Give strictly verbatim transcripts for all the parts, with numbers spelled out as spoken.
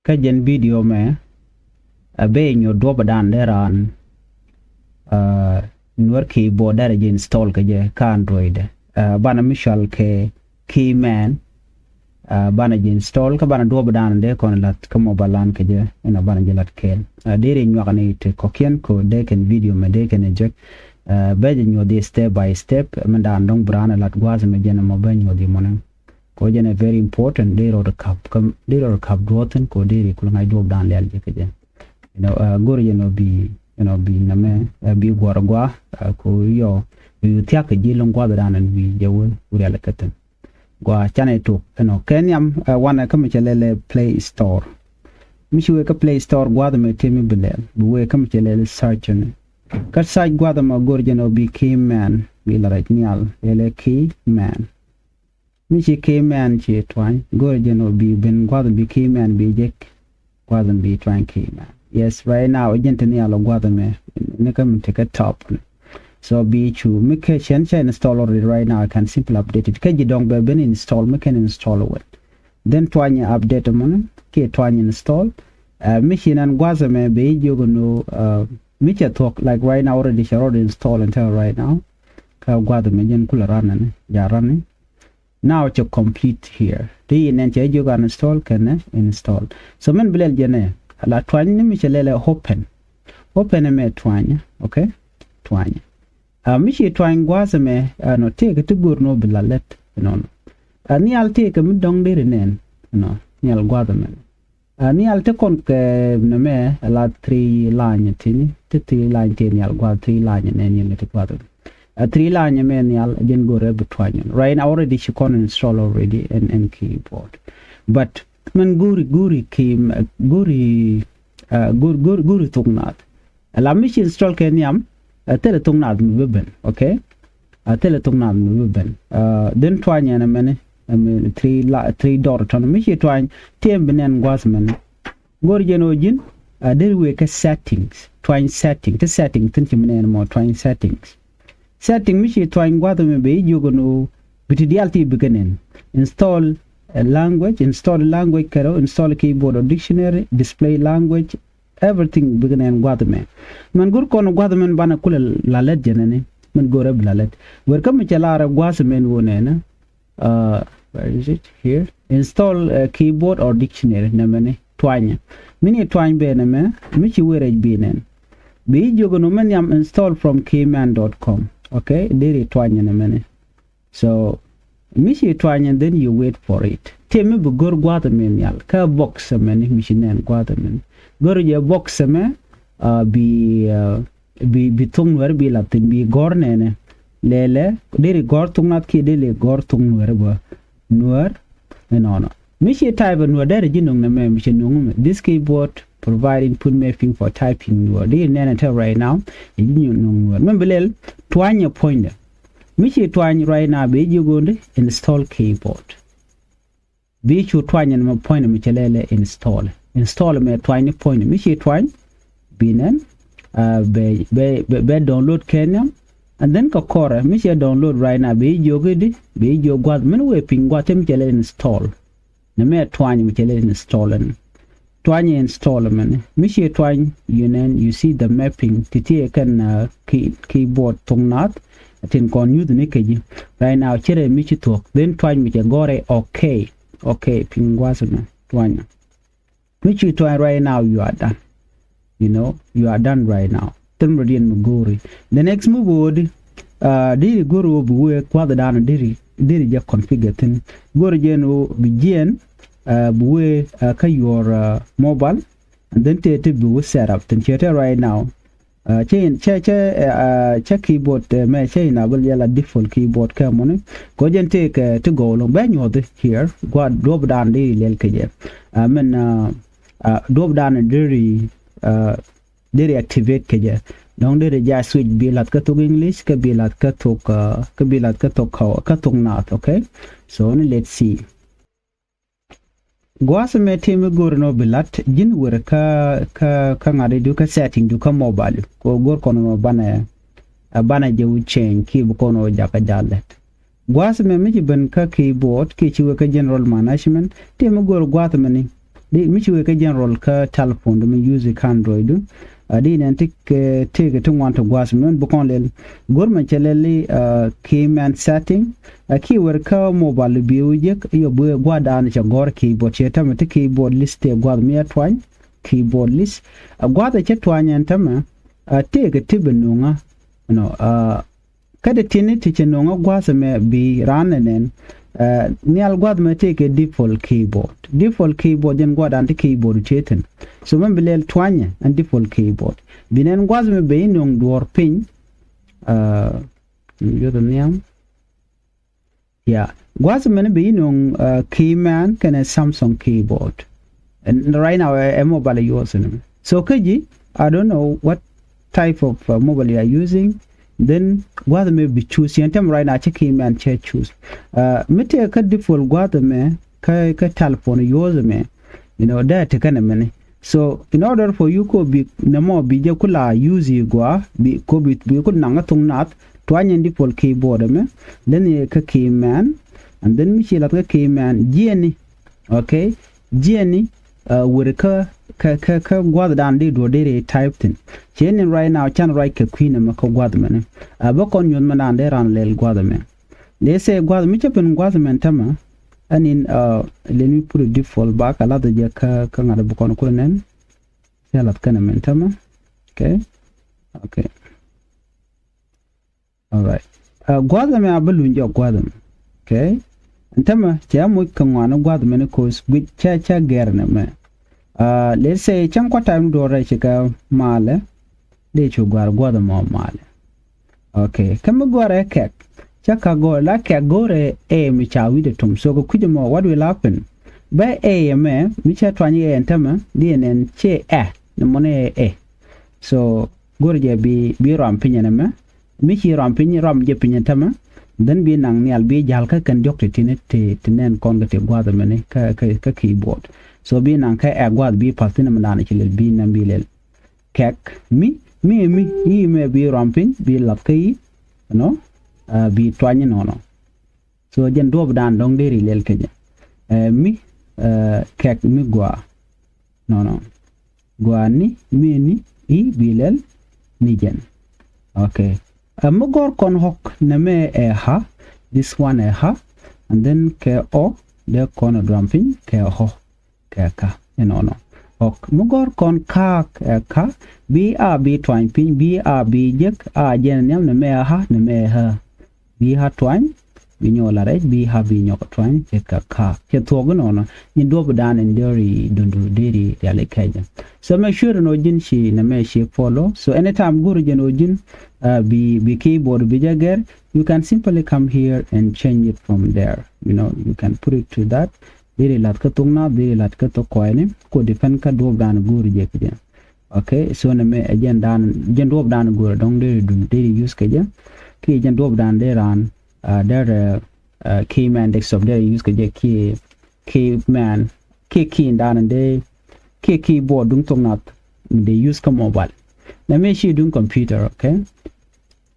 Kä jɛn video mɛ, a ben nyuɔth duɔpdan dee raan, a, Nuer keyboard dee rɛ jɛ install kɛ jɛ kä Android. A, banɛ mi cɔal kɛ Keyman, a, banɛ jɛ install kä banɛ duɔpdan dee kɔn la̱th kä mobile lan kɛ jɛ, inɔ banɛ jɛ la̱th kɛɛl. A, deri nyuak ni ti kɔkiɛn ko dee kɛn video mɛ dee kɛn jek. A, bɛ jɛ nyuɔth di step by step, mɛ dan dɔŋ bi raan la̱th gua̱a̱th mɛ jɛn mɔ bɛ nyuɔth di mɔnɛ. Ko jɛn ɛ very important, deri rɔ kap, kam, deri rɔ kap duɔthin ko deri kul ŋa̱c duɔpdan lial jɛ kɛ jɛ. You know, a, go̱r jɛn ɔ bi, you know, bi nɛmɛ, a, bi guɔr gua, a, ko yɔ, bi thiak kɛ ji̱ luŋ gua̱thdan ɛn bi jɛ wä wurial kɛ thin. Gua canɛ tok, you know, kɛ nhiam, a, wanɛ kä mi cɛ lɛlɛ Play Store. Mi ci wee kä Play Store gua̱th mɛ tëë mi bi lɛl, bi wee kä mi cɛ lɛlɛ search ni. Kä search gua̱th mɛ go̱r jɛn ɔ bi Keyman, bi la rɛc nhial, lɛlɛ Keyman. Mi ci Keyman ci tuany, go̱r jɛn ɔ bi ben gua̱th bi Keyman bi jek. Gua̱th bi tuany Keyman. Yes, right now, jɛn ti nhial ɔ gua̱th mɛ, ni kä mi ti kä top. So bi cu, mi kä cɛn cɛ install already right now, I can simply update it. Kä ji̱ dɔŋ bɛ ben install, mi kɛn install wet. Then tuany update mɔni, kiɛ tuany install. A, mi ci nan gua̱th mɛ bi jiök ni, a, mi cɛ thuɔ̱k, like right now already cɛ rɔ install until right now. Kä gua̱th mɛ jɛn kulɛ run ni, ja run ni. Now cɛ complete here. Ti in nɛn cɛ jiök uninstall kɛnɛ install. So min bi lɛl jɛnɛ, la tuany ni mi cɛ lɛlɛ open. Open mɛ tuany, okay? Tuany. A, mi ci tuany gua̱a̱th mɛ, a, nɔ tëëkɛ ti go̱r ni ɔ bi la lät, nɔ, nɔ. A, nhial tëëkɛ mi dɔ̱ŋ deri nɛn, nɔ, nhial gua̱a̱th mɛ. A, nhial ti kɔn kɛ nɛmɛ, a la three line tini, ti three line ti nhial gua̱a̱th, three line nɛ ni ti gua̱a̱th. A three line mɛ nhial, jɛn go̱rɛ bi tuany. Right now already ci kɔn install already in, in keyboard. But min go̱ri, go̱ri key, go̱ri, a, go̱r, go̱r, go̱ri thok naath. A la mi ci install kɛ nhiam, a thilɛ thok naath mi bi ben, okay? A thilɛ thok naath mi bi ben. A, then tuany ɛn mɛni, I mean, three la, three dot tɔn. Mi ci tuany, ti ɛn bi nɛn gua̱a̱th mɛni. Go̱r jɛn ɔ ji̱n, a deri wee kä settings, tuany setting, ti setting thin ci mi nɛn mɔ tuany settings. Setting mi ci tuany gua̱th mɛ bɛ jiök ni ɔ, bi ti diaal ti bikɛ nɛn. Install, a language, install language kɛrɛ, install keyboard or dictionary, display language, everything bikɛ nɛn gua̱th mɛ. Mɛn go̱r kɔn gua̱th mɛn banɛ kulɛ la lät jɛn ni, mɛn go̱rɛ bi la lät. Wer kä mi cɛ larɛ gua̱th mɛn wä nɛn, a, where is it? Here. Install, a, keyboard or dictionary, nɛmɛni, tuanyɛ. Mi ni tuany bɛ nɛmɛ, mi ci wee rɛc bi nɛn. Bi jiök ni ɔ mɛn nhiam install from keyman dot com. Okay, deri tuanyɛ nɛmɛni. So, mi ci tuany and then you wait for it. Ti mi bi go̱r gua̱th mɛ nhial, kä box mɛni, mi ci nɛn gua̱th mɛni. Go̱r jɛ box mɛ, a, bi, a, bi, bi thok Nuɛr bi la thin, bi gɔ̱r nɛnɛ. Lɛlɛ, deri gɔ̱r thok naath kiɛ deri gɔ̱r thok Nuɛr bä. Nuɛr, ɛnɔnɔ. Mi ci type Nuɛr deri ji̱ no̱ŋ nɛmɛ, mi ci no̱ŋ mɛ. This keyboard provide input mapping for typing Nuɛr. Deri nɛnɛ te right now, ji̱ no̱ŋ Nuɛr. Mɛ bi lɛl, tuanyɛ puɔ̱nydɛ. Mi ci tuany right now, bi jiök ni ɔ install keyboard. Bi cu tuany ɛn mɛ puɔ̱ny ni mi cɛ lɛlɛ install. Install mɛ tuany ni puɔ̱ny ni mi ci tuany. Bi nɛn, a, bɛ, bɛ, bɛ, bɛ download kɛ nhiam. And then kɛ kɔrɛ mi cɛ download right now, bi jiök i̱di, bi jiök gua̱th min wee piny gua̱th ti mi cɛ lɛ install. Ni mɛ tuany mi cɛ lɛ install ɛn. Tuany install mɛni. Mi ci tuany, you nɛn, you see the mapping. Ti ti kɛn, a, key, keyboard thok naath. Tin kɔn nyuth ni kɛ ji̱. Right now, cirɛ mi ci thuɔ̱k. Then tuany mi cɛ gɔ̱rɛ okay. Okay, piny gua̱th mɛ. Tuany. Mi ci tuany right now, you are done. You know, you are done right now. Thil mi rɔ diɛn mi go̱o̱ri. The next move ɣöödi, a, deri go̱o̱ri ɣöö bi wee gua̱thdan deri, deri jɛ configure thin. Go̱o̱ri jɛn ɣöö bi jiɛn, a, bi wee, a, kä your, a, mobile. And then tëë ti bi wee set up thin. Ciɛ tëë right now. A, cä in, cä, cä, a, cä keyboard, ɛ, mɛ cä in a bä liɛl a default keyboard kɛ mɔni. Kɔ jɛn tëë kɛ ti gɔw loŋ bɛ nyuɔthi here. Gua̱a̱th duɔpdan di liɛl kɛ jɛ. A, min, a, a, duɔpdan deri, a, deri activate kɛ jɛ. Dɔ̱ŋ deri ja switch bi lath kä thok English, kä bi lath kä thok, a, kä bi lath kä thok, kä thok naath, okay? So, ni let's see. Gua̱a̱th mɛ ti mi go̱r nɔ bi la̱t ji̱n wer kä, kä, kä ŋa̱t idu kä setting du kä mobile. Kɔ go̱r kɔn nɔ banɛ, a, banɛ jɛ wu change ki bi kɔn nɔ jakä ja̱ lɛt. Gua̱a̱th mɛ mi ci ben kä keyboard ki ci wek kä general management ti mi go̱r gua̱a̱th mɛ ni. Di mi ci wee kä general kä telephone du mi use kä Android du. Di nɛn ti kɛ tëëkɛ ti ŋuan ti gua̱a̱th mi bi kɔn lɛl. Go̱r mɛ cɛ lɛl i̱ key man setting. Ɛ key wër kä mobile bi wi̱c jek yɔ bi gua̱a̱th dan cɛ gɔ̱r keyboard cɛ tämɛ ti keyboard list tëë gua̱a̱th mi a tuany. Keyboard list a gua̱a̱th cɛ tuany ɛn tämɛ. Tëëkɛ ti bi nuŋä. Nɔ. Kä ti tini ti cɛ no̱ŋä gua̱a̱th ɛmɛ bi raan ɛ nɛn. Nhial gua̱a̱th ɛmɛ tëëkɛ default keyboard. Default keyboard jɛn gua̱a̱th dan ti keyboard tëë thi̱n. So mɛn bi lɛl tuanyɛ ɛn default keyboard bi nɛn gua̱a̱th ɛmɛ ben i̱ no̱ŋ duɔ̱ɔ̱r piny. Yuɔth nhiam. Yeah. Gua̱a̱th ɛmɛni bi i̱ no̱ŋ key man kɛnɛ Samsung keyboard. Right now ɛ mobile yuɔth ɛnɛ. So kä ji̱ I don't know what type of mobile you are using. Then gua̱a̱th ɛmɛ bi choose yɛn tɛm right now cɛ key man cɛ choose. Mi tëë kä default gua̱a̱th ɛmɛ kä kä telephone yuɔth ɛmɛ. You know dee ti kɛn ɛmɛni. So in order for you ko bi nɛmɔ bi jɛ kula use yi gua bi ko bi bi ku naŋ a thuŋ nath tuany in default keyboard ɛmɛ. Then yɛ kä key man and then mi ci lath kä key man jiɛni. Okay. Jiɛni wër kä kä kä kä gua̱th dan di duɔ deri type thin. Ciɛ nin right now can right kɛ kui̱n ɛmɛ kä gua̱th mɛni. Bä kɔn nyuɔth mɛ dan dee ran lɛl gua̱th ɛmɛ. Let's say gua̱th mi cä pin gua̱th mɛn tämɛ. Ɛn in let me put it default back a lath jɛ kä kä ŋa̱t bi kɔn kulɛ nɛn. Cɛ lath kɛn mɛn tämɛ. Okay. Okay. All right. Gua̱th ɛmɛ a bi luny jɔk gua̱th ɛmɛ. Okay. Ɛn tämɛ cɛ moc kɛ ŋuani gua̱th mɛn kos guic cɛ cɛ gɛr nɛ mɛ. Let's say cäŋ kua time duɔrɛ ci kɛ malɛ. Dee cu gua̱r gua̱th ɛmɔ malɛ. Okay. Kä mi gɔrɛ kɛk cä ka gɔr la kɛk gɔrɛ ɛ mi ca wi̱dɛ tum so kɛ kui̱c ɛmɔ what will happen? Bɛ ɛ ɛmɛ mi cɛ tuany ɛ ɛn tämɛ di ɛn ɛn cɛ ɛ ni mɔni ɛ ɛ. So gɔrɛ jɛ bi bi rɔam piny ɛn ɛmɛ mi ci rɔam piny rɔam jɛ piny ɛn tämɛ. Then bi naŋ nial bi ja̱l kä kɛn diɔ̱k ti tini ti ti nɛn kɔn kɛ ti gua̱th ɛmɛni kä kä kä keyboard. So bi naŋ kä ɛ gua̱th bi path thin ɛmɛ da̱a̱n ci lɛl bi nɛm bi lɛl. Kɛk mi mi mi i̱ mɛ bi rɔm piny bi lath kä i̱. Nɔ bi tuany nɔnɔ. So jɛn duɔp dan dɔŋ deri lɛl kɛ jɛ. Mi kɛk mi gua nɔnɔ. Gua ni mi ni i̱ bi lɛl ni jɛn. Okay. Mi gɔr kɔn hɔk nɛ mɛ ɛ ha. This one ɛ ha. And then kɛ ɔ dee kɔn ɛ duam piny kɛ hɔ. Kɛ ka inɔnɔ. Ɔk mi gɔr kɔn kaak ɛ ka bi a bi tuany piny bi a bi jek a jɛn nhiam ni mɛ a ha ni mɛ a ha. Bi ha tuany bi nyɔk la rɛc bi ha bi nyɔk tuany cɛ kɛ ka cɛ thuɔk inɔnɔ. Nyin duɔp dan in deri dundu deri riali kɛjɛ. So mɛ sure no jin ci ni mɛ ci follow so anytime gur jɛn o jin. Bi bi keyboard bi jɛ gɛr. You can simply come here and change it from there. You know you can put it to that. Dhiri lath kä thok nath dhiri lath kä thok kɔyni. Ko depend kä duɔp dan go̱o̱ri jɛ kidi. Okay so nɛ mɛ ɛ jɛn dan jɛn duɔp dan go̱o̱ri dɔŋ dhiri dun dhiri use kɛ jɛ. Ki jɛn duɔp dan dhiri ran dhiri key man desktop dhiri use kɛ jɛ ki key man ki key dan dhiri ki keyboard duŋ thok nath. Dhiri use kä mobile. Nɛ mɛ ci duŋ computer okay.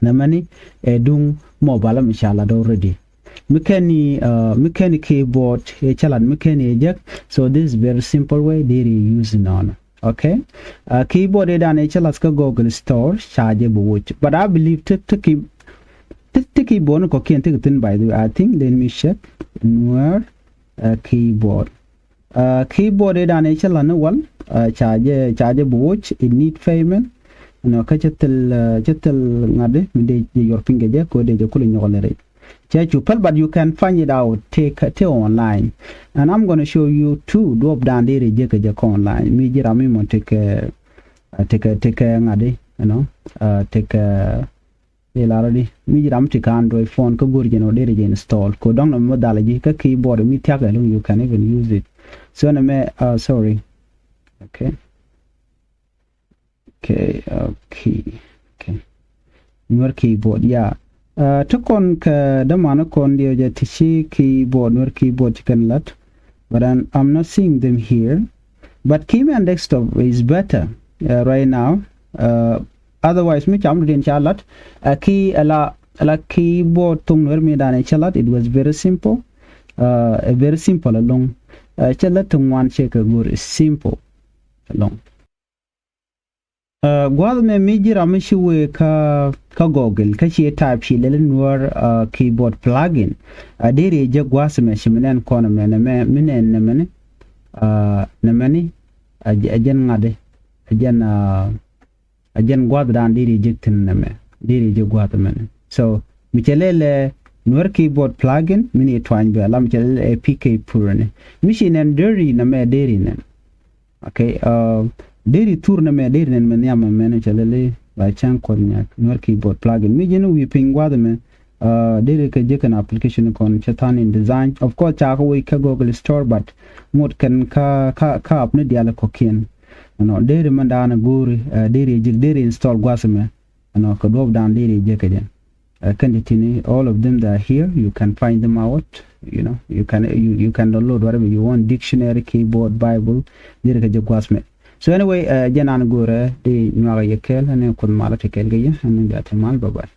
Nɛ mɛni ɛ duŋ mobile mi ca lat already. Mi kɛn ni mi kɛn ni keyboard ɛ ca lat mi kɛn ni ɛ jek. So this is very simple way dhiri use nɔnɔ. Okay. Keyboard ɛ dan ɛ ca lat kä Google Store ca jɛ bi woc but I believe ti ti key ti ti keyboard ni kɔkiɛn ti ki thin by the way I think let me check. Nuer keyboard. Keyboard idan i̱ cä la̱t ni wal ca jɛ ca jɛ bi woc. It need payment. Nɔ kä cä thil cä thil ŋa̱t mi dee jɛ yɔr piny kɛ jɛ kɛ dee jɛ kulɛ nyɔk lɛ rɛy. Cɛ cu päl but you can find it out. Tëë online. And I'm gonna show you too duɔp dan dee rɛy jɛ kɛ jɛ kä online mi ji̱ ram mi mɔ tëkɛ tëkɛ tëkɛ ŋa̱t i̱ ɛnɔ tëkɛ. Di lar di mi ji̱ ram ti kä Android phone kä go̱r jɛn ɔ deri jɛ install ko dɔŋ nɔ mi dhal ji̱ kä keyboard mi thiak ɛlɔŋ you can even use it. So nɛ mɛ sorry. Okay. Okay. Okay. Nuer keyboard ya. Ti kɔn kɛ däman kɔn diɛ jɛ ti ci keyboard Nuer keyboard ci kɛn lat. But I'm, I'm not seeing them here. But key man desktop is better right now. Otherwise mi cam dudin ca lat. Ɛ ki ɛla ɛla keyboard thok Nuer mi dan ɛ ca lat. It was very simple. Ɛ very simple along. Cɛ lät ti ŋuan cɛ kɛ go̱r simple. Ɛlɔŋ gua̱th mɛ mi ji̱ ram mi ci wee kä kä Google kä ci type ci lɛl Nuer keyboard plugin. A deri jɛ gua̱th mɛ ci mi nɛn kɔn mɛ nɛ mɛ mi nɛn nɛ mɛni nɛ mɛni a jɛn ŋa̱di a jɛn a jɛn gua̱th dan deri jɛ thin nɛ mɛ deri jɛ gua̱th mɛni. So mi cɛ lɛl ɛ Nuer keyboard plugin mi ni tuany bɛ lam cɛ lɛl ɛ P K purni mi ci nɛn deri nɛ mɛ deri nɛn. Okay. Deri thur nɛ mɛ deri nɛn mɛ nhiam mɛ mɛn cɛ lɛli ba cɛn kuɔth nyak Nuer keyboard plugin mi ji̱n wi̱i̱ piny gua̱th mɛ. Deri kɛ jek kɛn application kɔn cɛ than in design, of course ca kɛ wec kä Google Store, but ŋot kɛn kä kä kä app ni dial kɔkiɛn. Ɛnɔ deri mɛ daanɛ go̱o̱ri deri jek deri install gua̱th mɛ. Ɛnɔ kɛ duɔp dan deri jek kɛ jɛ. Kɛn ti tini, all of them that are here, you can find them out. You know, you can you, you can download whatever you want, dictionary, keyboard, Bible. Deri kɛ jɛ gua̱th mɛ. So anyway, jɛ nan go̱o̱rɛ di nyuakä yɛ kɛɛl ɛn kuoth malä ti kɛɛl kɛ yɛ ɛn bia ti mal. Bye bye.